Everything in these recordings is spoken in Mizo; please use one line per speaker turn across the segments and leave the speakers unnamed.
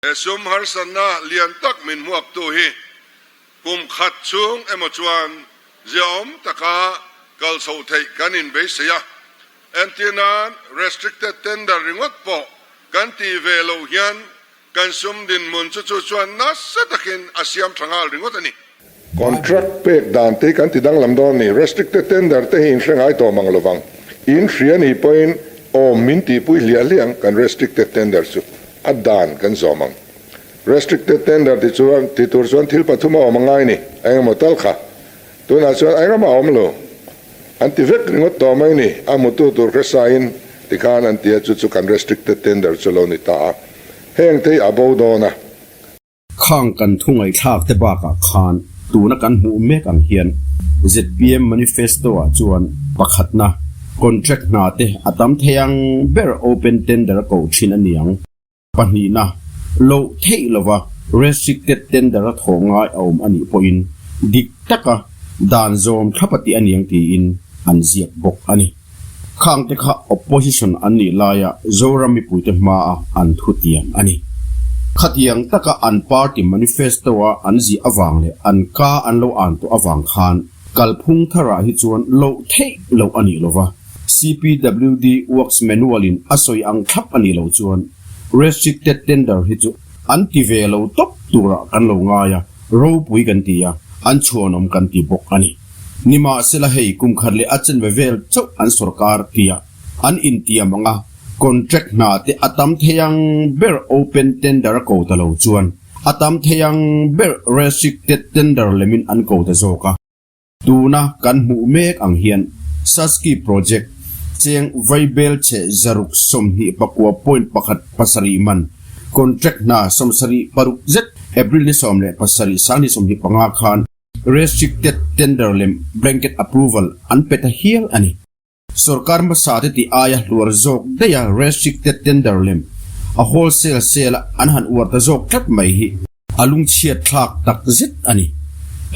He sum harsatna lian tak min hmuaktu hi kum khat chhung emaw chuan ziaawm taka kal chhoh theih kan inbeisei a. Entir nan restricted tender ringawt pawh kan tih ve loh hian kan sum dinhmun chu chu chuan nasa takin a siam tha nghal ringawt a ni.
Contract pek dan te hi kan ti danglam dawn a ni. Restricted tender te hi inhre ngai tawh mang lovang. In hria nih pawhin awm min tihpui hliah hliah ang kan restricted tender chu a dan kan zawm ang. Restricted tender ti chuan ti tur chuan thil pathum a awm a ngai ni. Engemaw tal kha tunah chuan engemaw a awm lo. An ti vek ringawt tawh mai ni. A hmutu tur hre sain tikhan an ti a chu chu kan restricted tender chu lo ni ta a. Heng te hi a bo dawn a.
Khang kan thu ngaihthlak te bakah khan tuna kan hmuh mek ang hian zpm manifesto ah chuan pakhatna contract hna te a tam thei ang ber open tender a koh thin a ni ang. Pahnihna, loh theih lova restricted tender a thawh ngai a awm a nih pawhin dik taka dan zawm thlap a tih a niang tiin an ziak bawk a ni. Khang te kha opposition an nih laia Zoram mipuite hmaa an thutiam a ni. Khatiang taka an party manifesto a an ziah avang leh an ka an lo an tawh avang khan kalphung tharah hi chuan loh theih loh a nih lova, CPWD Works Manual in a sawi ang thlap a nih loh chuan restricted tender hi chu an ti ve lo tawp turah kan lo ngai a, ropui kan ti a, an chhuanawm kan ti bawk a ni. Nimahsela hei kum khat leh a chenve vel chauh an sorkar tia an intiam ang a, contract hna te a tam thei ang ber open tender a ko ta lo chuan a tam thei ang ber restricted tender lemin an ko ta zawk a. Tuna kan hmuh mek ang hian Saski project cheng vaibel chhe 629.17 man contract hna 76 zet April ni 17 2025 khan Restricted tender lem blanket approval an pe ta hial a ni. Sorkar hmasa te tih aia hluar zawk daih a restricted tender lem a wholesale sale a an han uar ta zawk tlat mai hi a lungchhiat thlak tak zet a ni.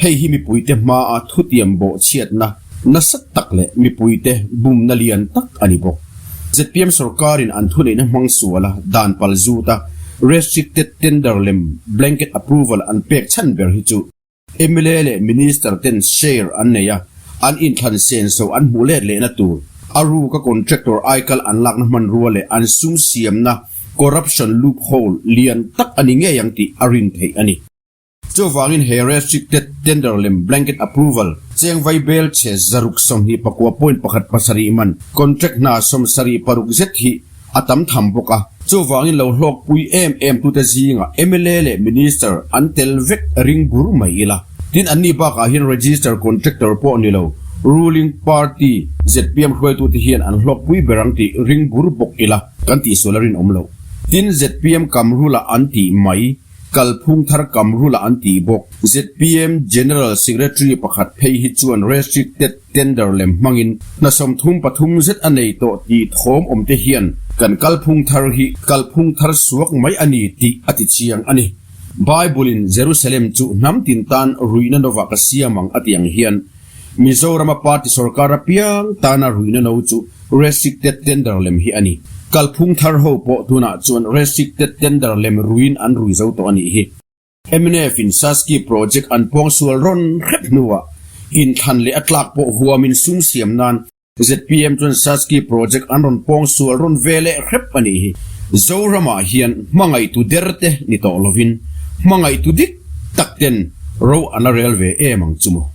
Hei hi mipuite hmaa thutiam bawhchhiatna nasa tak leh mipuite bumna lian tak a ni bawk. Zpm sorkarin an thuneihna hmang suala dan pal zuta restricted tender lem blanket approval an pek chhan ber hi chu Mla leh Minister ten share an nei a, an inthlan senso an hmuh let lehna tur, a ruka contractor aikal an lakna hmanrua leh an sum siamna corruption loophole lian tak a ni ngei ang tih a rin theih a ni. Chuvangin he restricted tender lem blanket approval cheng vaibel chhe 629.17 man contract hna 76 zet hi a tam tham bawk a. Chuvangin lo hlawkpui em em tute zingah mla leh Minister an tel vek ring bur mai ila. Tin anni bakah hian register contractor pawh ni lo ruling party zpm hruaitute hian an hlawkpui ber ang tih ring bur bawk ila kan tihsual a rinawm loh. Tin zpm kamrula an tih mai. Kalphung thar kamrula an tih bawk. Zpm General Secretary pakhat phei hi chuan restricted tender lem hmangin hna 33 zet a nei tawh tih thawm awmte hian kan kalphung thar hi kalphung thar suak mai a ni tih a ti chiang a ni. Bible-in Jerusalem chu hnam tin tan ruihna novah ka siam ang a ti ang hian Mizorama party sorkar apiang tana ruihna no chu restricted tender lem hi a ni. Kalphung thar ho pawh tunah chuan restricted tender lem ruiin an rui zo tawh a nih hi. Mnf in Saski project an pawngsual rawn hrep hnuah inthlan leh a tlak pawh huamin sum siam nan zpm chuan Saski project an rawn pawngsual rawn ve leh hrep a nih hi. Zoramah hian hmangaihtu der te ni tawh lovin hmangaihtu dik tak ten ro an la rel ve em ang chu maw.